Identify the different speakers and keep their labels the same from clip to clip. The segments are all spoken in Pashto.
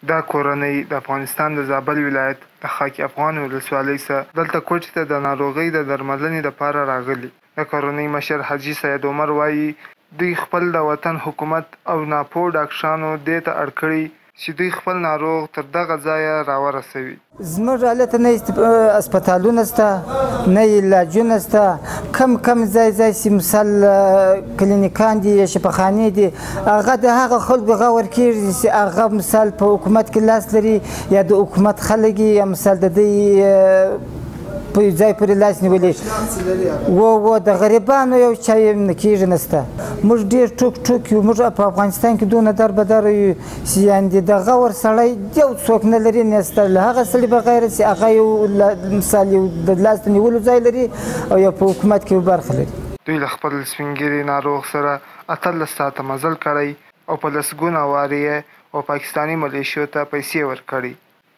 Speaker 1: دا کورنۍ د افغانستان د زابل ولایت د خاک افغان ولسوالۍ څخه دلته کوټې ته د ناروغۍ د درملنې لپاره راغلي. د کورنۍ مشر حاجي سید عمر وايي، دوی خپل د وطن حکومت او ناپوه ډاکټرانو دې ته اړ کړي چې دوی خپل ناروغ تر دغه ځایه راورسوي.
Speaker 2: زموږ هلته نه هسپتالونه شته، نه علاجونه شته، کم کم ځای ځای چې مثال کلینیکان دي یا شفاخانې دي، هغه د هغه خلکو غور کېږي چې هغه مثال په حکومت کې لاس لري یا د حکومت خلک یا مثال د دوی په ځای پورې لاس نیولي. و د غریبانو یو چای نه کېږي نشته. موږ ډېر ټوک ټوک یو، موږ په افغانستان کې دونه در بدر یو چې یعنې د غور سړی یو څوک نه لري نشته، له هغه سړي بغیر چې هغه یو مثال یو د لاس د نیولو ځای لري او یو په حکومت کې یو برخه لري.
Speaker 1: دوی له خپل سپین ږیري ناروغ سره 18 ساعته مزل کړی او په لسګونه وارې یې او پاکستاني ملیشو ته پیسې ورکړي.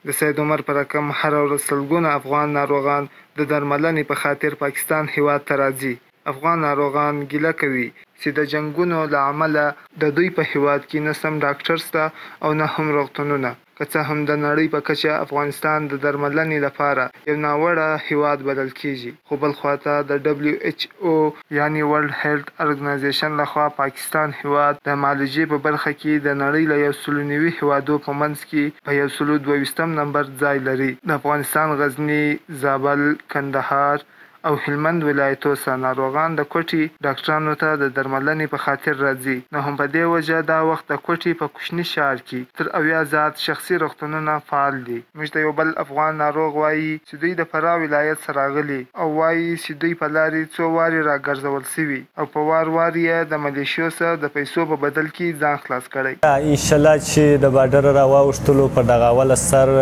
Speaker 1: د سید عمر په رقم هره ورځ سلګونه افغان ناروغان د درملنې په خاطر پاکستان هیواد ته راځي. افغان ناروغان ګیله کوي چې د جنګونو له امله د دوی په هیواد کې نه سم ډاکټر شته او نه هم روغتونونه. که څه هم د نړۍ په کچه افغانستان د درملنې لپاره یو ناوړه هیواد بلل کیږي، خو بل خواته د WHO یعنی ورلډ هیلت ارګنایزیشن لخوا پاکستان هیواد د معالجې په برخه کې د نړۍ له 190 هیوادو په منځ کې په 122 نمبر ځای لري. د افغانستان غزني، زابل، کندهار او هلمند ولایتو څخه ناروغان د کوټې ډاکټرانو ته د درملنې په خاطر راځي، نو هم په دې وجه دا وخت د کوټې په کوچني ښار کې تر 70 زیات شخصي روغتونونه فعال دي. موږ ته یو بل افغان ناروغ وایي چې دوی د فراه ولایت څخه راغلي او وایي چې دوی په لارې څو وارې راګرځول شوي او په وار وار یې د ملیشو څخه د پیسو په بدل کې ځان خلاص کړی.
Speaker 3: انشاءالله چې د باډر راواوښتلو پر دغه اوله سر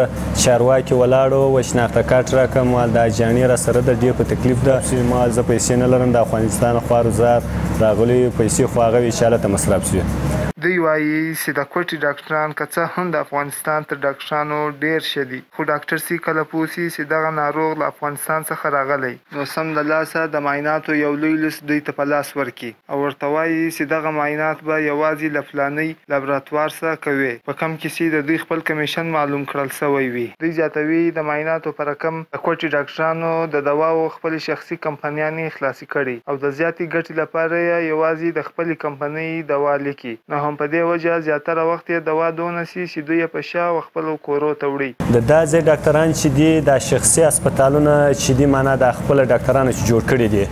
Speaker 3: چارواکي ولاړو و شناخته کارت راکړم، دا جانې راسره ده، ډېر په تکلیف ده چې ما زه پیسې نه لرم، د افغانستان خوار زار راغلي پیسې خو هغه وي چې هلته مصرف شوې.
Speaker 1: دوی وایي چې د کوټې ډاکټران که څه هم د افغانستان تر ډاکټرانو ډېر ښه دي، خو ډاکټر سي کله پوه شي چې دغه ناروغ له افغانستان څخه راغلی، نو سمدلاسه د معایناتو یو لوی لیست دوی ته په لاس ورکړي او ورته وایي چې دغه معاینات به یوازې له فلاني لابراتوار څخه کوې، په کوم کې چې د دوی خپل کمیشن معلوم کړل شوی وي. دوی زیاتوي د معایناتو په رقم د کوټې ډاکټرانو د دواو خپلې شخصي کمپنیانې خلاصې کړي او د زیاتې ګټې لپاره یې یوازې د خپلې کمپنۍ دوا لیکي، نو هم په دې وجه زیاتره وخت یې دوا دونه سي چې دوی یې په شا او خپلو کورو ته وړي.
Speaker 3: د دا ځای ډاکټران چې دي، دا شخصي هسپتالونه چې دي، معنا دا خپله ډاکټرانو چې جوړ کړي دي،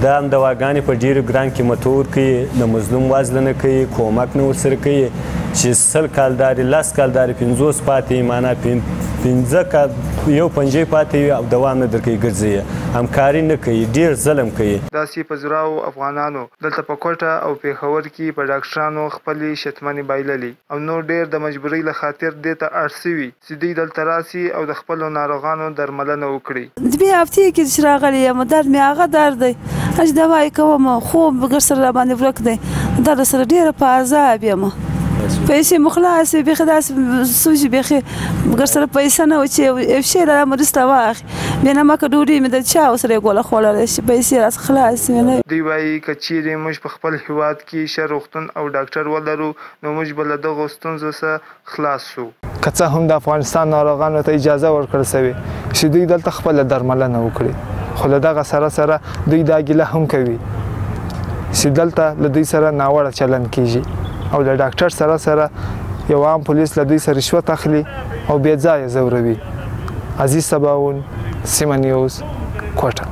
Speaker 3: دا هم دواګانې په ډېرو ګران قیمتو ورکوي، د مظلوم وزله نه کوي، کومک نه ورسره کوي، چې 100 کالدارې 10 کالدارې 50 پاتې، معنا 5 کال یو پنجې پاتې وي او دوا نه درکوي، ګرځي همکاري نه کوي، ډېر ظلم کوي.
Speaker 1: داسې په زراو افغانانو دلته په کوټه او پېښور کې په ډاکټرانو خپلې شتمنې بایللې او نور ډېر د مجبورۍ له خاطر دې ته اړ شوي چې دوی دلته راسي او د خپلو ناروغانو درملنه وکړي.
Speaker 4: 2 هفتې کې چې راغلی یم، درد مې هغه درد دی چې دوا یې کوم، خوب ګرسره راباندې ورک دی، درد سره ډېره په عذاب یم. پیسې مو خلاصې، بیخي داسې سوځي، بیخي ګرسره پیسې نه وه چې یو شی را مرسته واخلي، بې نمکه ډوډۍ مې د چا سره یې ګوله خوړلی چې پیسې راڅخه خلاصې مې نه.
Speaker 1: دوی وایي که چیرې موږ په خپل هیواد کې ښه روغتون او ډاکټر ولرو، نو موږ به له دغو ستونزو څخه خلاص شو. که څه هم د افغانستان ناروغانو ته اجازه ورکړل شوې چې دوی دلته خپله درملنه وکړي، خو له دغه سره سره دوی دا ګیله هم کوي چې دلته له دوی سره ناوړه چلند کیږي او له ډاکټر سره سره یو عام پولیس له دوی سره رشوت اخلي او بې ځایه ځوروي. عزیز سباوون، سیمه نیوز، کوټه.